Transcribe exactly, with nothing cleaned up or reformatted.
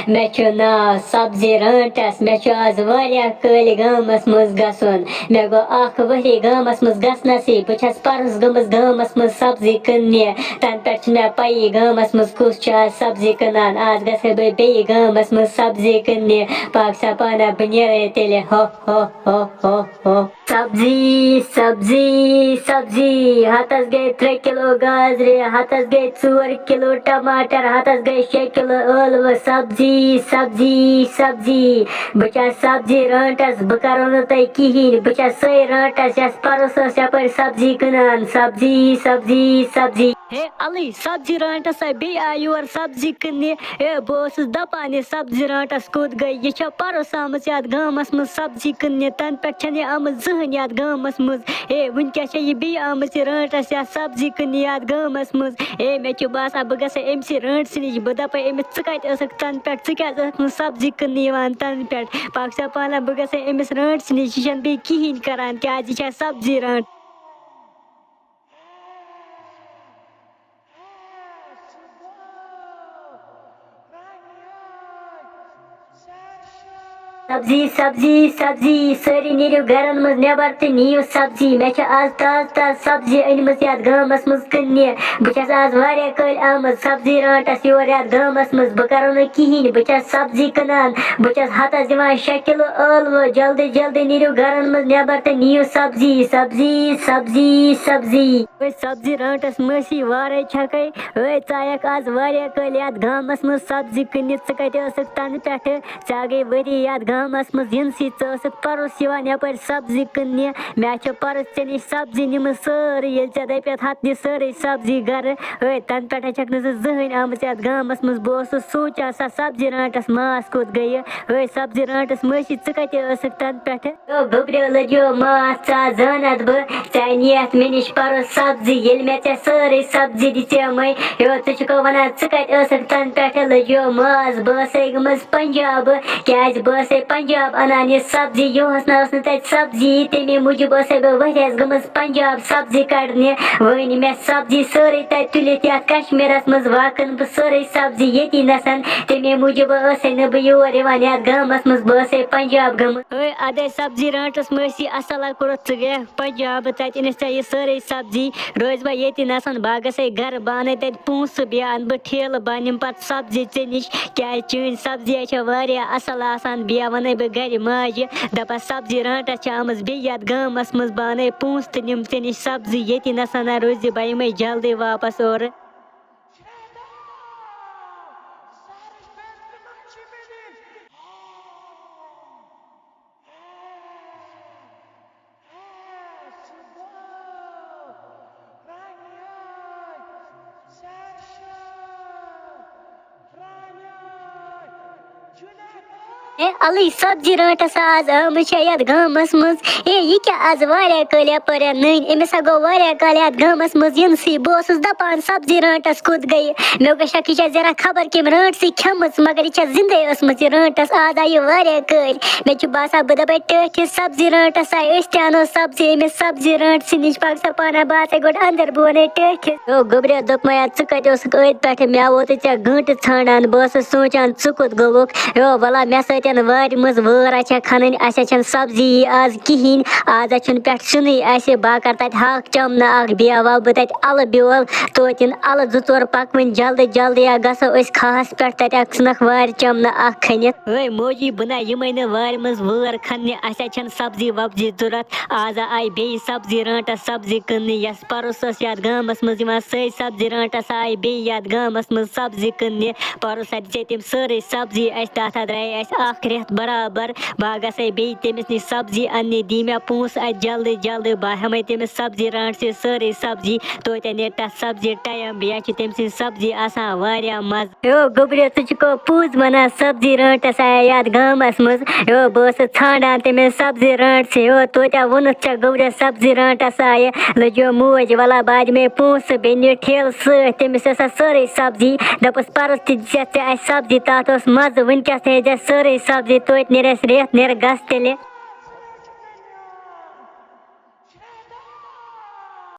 مےٚ چھُ ناو سبزی رٲنٹس۔ مےٚ چھُ آز واریاہ کٲلۍ گامس منٛز گژھُن۔ مےٚ گوٚو اکھ ؤری گامس منٛز گژھنسٕے۔ بہٕ چھَس پرُس گٔمٕژ گامس منٛز سبزی کٕننہِ۔ تَنہٕ پٮ۪ٹھ چھُنہٕ مےٚ پَیی گامس منٛز کُس چھُ آز سبزی کٕنان۔ آز گژھٕ بہٕ بیٚیہِ گامس منٛز سبزی کٕننہِ۔ پاک صاحبانہ، بہٕ نیرے تیٚلہِ۔ ہو، ہو، ہو، ہو، ہو۔ سبزی، سبزی، سبزی۔ ہتس گٔے ترٛےٚ کِلو گازرِ، ہتس گٔے ژور کِلو ٹماٹر، ہتس گٔے شےٚ کِلو ٲلوٕ۔ سبزی، سبزی، سبزی۔ بہٕ چھَس سبزی رٲنٹس، بہٕ کرو نہٕ تۄہہِ کِہیٖنۍ۔ بہٕ چھَس سۄے رٲنٹس، یۄس پرُس ٲس یپٲرۍ سبزی کٕنان۔ سبزی، سبزی، سبزی۔ ہے علی، سبزی رانٹس ہا بیٚیہِ آے یور سبزی کٕننہِ۔ ہے، بہٕ اوسُس دپان، یہِ سبزی رانٹس کوٚت گٔے؟ یہِ چھا پرُس آمٕژ یتھ گامس منٛز سبزی کٕننہِ؟ تنہٕ پٮ۪ٹھ چھنہٕ یہِ آمٕژ زٕہٕنۍ یتھ گامس منٛز۔ ہے، وٕنکیٚس چھےٚ یہِ بیٚیہِ آمٕژ یہِ رانٹس یتھ سبزی کٕننہِ یتھ گامس منٛز۔ ہے، مےٚ چھُ باسان، بہٕ گژھٕ أمۍ سٕے رانٹسہِ نِش، بہٕ دپے أمِس، ژٕ کتہِ ٲسٕکھ تنہٕ پٮ۪ٹھ؟ ژٕ کیازِ ٲسٕکھ نہٕ سبزی کٕننہِ یِوان تنہٕ پٮ۪ٹھ؟ پاکھ سا پانہ، بہٕ گژھٕ أمِس رانٹسہِ نِش، یہِ چھنہٕ بیٚیہِ کِہینۍ کران، کیازِ یہِ چھےٚ سبزی رانٹ۔ سبزی، سبزی، سبزی، سٲری نیٖرِو گرن منٛز نٮ۪بر تہٕ نِیِو سبزی۔ مےٚ چھِ آز تازٕ تازٕ سبزی أنمٕژ یتھ گامس منٛز کٕننہِ۔ بہٕ چھَس آز واریاہ کٲلۍ آمٕژ سبزی رانٹس یور یتھ گامس منٛز۔ بہٕ کرو نہٕ کِہیٖنۍ، بہٕ چھَس سبزی کٕنان۔ بہٕ چھَس ہتس دِوان شےٚ کِلوٗ ٲلوٕ۔ جلدی جلدی نیٖرِو گرن منٛز نٮ۪بر تہٕ نِیِو سبزی، سبزی، سبزی، سبزی۔ أسۍ سبزی رانٹس مٲسی وارے چھکے۔ أے، ژٕ آیکھ آز واریاہ کٲلۍ یتھ گامس منٛز سبزی کٕنِتھ، ژٕ کتہِ ٲسٕکھ تنہٕ پٮ۪ٹھٕ؟ ژےٚ گٔے ؤری یتھ گامس منٛز یِنسٕے، ژٕ ٲسٕکھ پرُس یِوان یپٲرۍ سبزی کٕننہِ۔ مےٚ چھِ پرُس ژےٚ نِش سبزی نِمٕژ سٲرٕے، ییٚلہِ ژےٚ دپیتھ ہتھ نہِ سٲرٕے سبزی گرٕ۔ أے، تنہٕ پٮ۪ٹھٕ چھکھ نہٕ ژٕ زٕہٕنۍ آمٕژ یتھ گامس منٛز۔ بہٕ اوسُس سونچان، سۄ سبزی رانٹس ماس کوٚت گٔیہِ؟ أے، سبزی رانٹس مٲسی، ژٕ کتہِ ٲسٕکھ تنہٕ پٮ۪ٹھٕ؟ او گوٚبریو لٔجیو ماس، ژٕ ہا زانتھ بہٕ، ژےٚ نِیَتھ مےٚ نِش پَرُس سبزی، ییٚلہِ مےٚ ژےٚ سٲرٕے سبزی دِژیمَے۔ یو، ژٕ چھُکھ وَنان، ژٕ کَتہِ ٲسٕکھ تَنہٕ پٮ۪ٹھٕ؟ لٔجیو ماس، بہٕ ٲسَے گٔمٕژ پنجاب، کیٛازِ بہٕ ٲسَے پنجاب اَنان یہِ سبزی، یِہُس نہ ٲس نہٕ تَتہِ سبزی، تَمے موٗجوٗب ٲسَے بہٕ ؤریَس گٔمٕژ پنجاب سبزی کَڑنہِ۔ وۄنۍ مےٚ سبزی سٲرٕے تَتہِ تُلِتھ یَتھ کشمیٖرَس منٛز، واتَن بہٕ سٲرٕے سبزی ییٚتی نَسَن، تَمے موٗجوٗب ٲسَے نہٕ بہٕ یور یِوان یَتھ گامَس منٛز، بہٕ ٲسَے پنجاب گٔمٕژ۔ ہے، اَدَے سبزی رانٛٹَس مٲسی، اَصٕل ہا کوٚرُتھ ژٕ گٔیَکھ پنجاب، تَتہِ أنِتھ ژےٚ یہِ سٲرٕے سبزی۔ روزِ وۄنۍ ییٚتی نَسَن، بہٕ ہا گژھَے گَرٕ، بہٕ اَنَے تَتہِ پونٛسہٕ، بیٚیہِ اَنہٕ بہٕ ٹھیلہٕ، بہٕ اَنہٕ یِم پَتہٕ سبزی ژےٚ نِش، کیٛازِ چٲنۍ سبزی ہا چھےٚ واریاہ اَصٕل آسان۔ بیٚیہِ وَنَے بہٕ گَرِ ماجہِ، دَپَس، سبزی رانٛٹَس چھےٚ آمٕژ بیٚیہِ یَتھ گامَس منٛز، بہٕ اَنَے پونٛسہٕ تہٕ نِمہٕ ژےٚ نِش سبزی ییٚتی نَسَن، نہ روزِ، بہٕ یِمَے جلدی واپَس اورٕ۔ اے علی، سبزی رانٛٹَس آز آمٕژ چھےٚ یَتھ گامَس منٛز۔ اے، یہِ کیٛاہ آز واریاہ کٲلۍ یَپٲرۍ نٔنۍ؟ أمِس ہا گوٚو واریاہ کالہِ یَتھ گامَس منٛز یِنسٕے۔ بہٕ اوسُس دَپان، سبزی رانٛٹَس کوٚت گٔیہِ؟ مےٚ گوٚو شک، یہِ چھےٚ زِرا خبر کٔمۍ رانٛٹسٕے کھٮ۪مٕژ، مگر یہِ چھےٚ زِندَے ٲسمٕژ یہِ رانٛٹَس۔ آز آیہِ یہِ واریاہ کٲلۍ۔ مےٚ چھُ باسان، بہٕ دَپَے ٹٲٹھِس، سبزی رانٛٹَس آیہِ، أسۍ تہِ اَنو سبزی أمِس سبزی رانٛٹسٕے نِش۔ پَکھ سا پانہ، بہٕ آسَے گۄڈٕ اَندَر، بہٕ وَنَے ٹٲٹھِس۔ یو گوٚبریا، دوٚپمَے، اَدٕ ژٕ کَتہِ اوسُکھ أتھۍ پٮ۪ٹھ؟ مےٚ ووتُے ژےٚ گٲنٛٹہٕ ژھانٛڈان، بہٕ ٲسٕس سونٛچان، ژٕ کوٚت گوٚوُکھ؟ یو، وَلہ، مےٚ سۭتۍ وارِ منٛز وٲر ہا چھےٚ کھنٕنۍ، اَسہِ ہا چھَنہٕ سبزی یی آز کِہیٖنۍ، آز ہا چھُنہٕ پٮ۪ٹھ سیُنٕے اَسہِ، بہٕ ہا کَرٕ تَتہِ ہاکھ چَمنہٕ اَکھ، بیٚیہِ ہا وَوٕ بہٕ تَتہِ اَلہٕ بیول، توتہِ یِن اَلہٕ زٕ ژور پَکوٕنۍ، جلدی جلدی ہا گژھو أسۍ کھاہَس پٮ۪ٹھ، تَتہِ ہا ژھٕنَکھ وارِ چَمنہٕ اَکھ کھٔنِتھ۔ ہے موجی، بہٕ نہ یِمَے نہٕ وارِ منٛز وٲر کھننہِ، اَسہِ ہا چھَنہٕ سبزی وبزی ضوٚرَتھ۔ آز آیہِ بیٚیہِ سبزی رانٛٹَس سبزی کٕننہِ، یۄس پَرُس ٲس یَتھ گامَس منٛز یِوان، سۄے سبزی رانٛٹَس آیہِ بیٚیہِ یَتھ گامَس منٛز سبزی کٕننہِ۔ پَرُس ہا دِژے تٔمۍ سٲرٕے سبزی اَسہِ، تَتھ ہا درٛایے اَسہِ اَکھ رٮ۪تھ برابر۔ بہٕ ہا گژھے بیٚیہِ تٔمِس نِش سبزی اَننہِ، دی مےٚ پونٛسہٕ اَتہِ جلدی جلدی، بہٕ ہا ہٮ۪مَے تٔمِس سبزی رانٛٹسٕے سٲرٕے سبزی، توتہِ نیرِ تَتھ سبزی ٹایم، بیٚیہِ ہا چھِ تٔمۍ سٕنٛز سبزی آسان واریاہ مَزٕ۔ یو گوٚبریا، ژٕ چھُکھ پوٚز وَنان، سبزی رانٛٹَس آیے یَتھ گامَس منٛز۔ یو، بہٕ ٲسٕس ژھانٛڈان تٔمِس سبزی رانٛٹسٕے۔ یو، توتہِ ووٚنُتھ ژےٚ گوٚبریا، سبزی رانٛٹَس آیہِ۔ لٔجیو موج، وَلہ، بہٕ دِمَے پونٛسہٕ، بیٚیہِ نہِ ٹھیلہٕ سۭتۍ۔ تٔمِس ٲس سۄ سٲرٕے سبزی۔ دوٚپُس، پَرُس تہِ دِژیتھ ژےٚ اَسہِ سبزی، تَتھ اوس مَزٕ۔ وٕنکٮ۪س تھٲیزِ سٲرٕے سبزی، توتہِ نیرِ اَسہِ رٮ۪تھ، نیرِ گژھ تیٚلہِ۔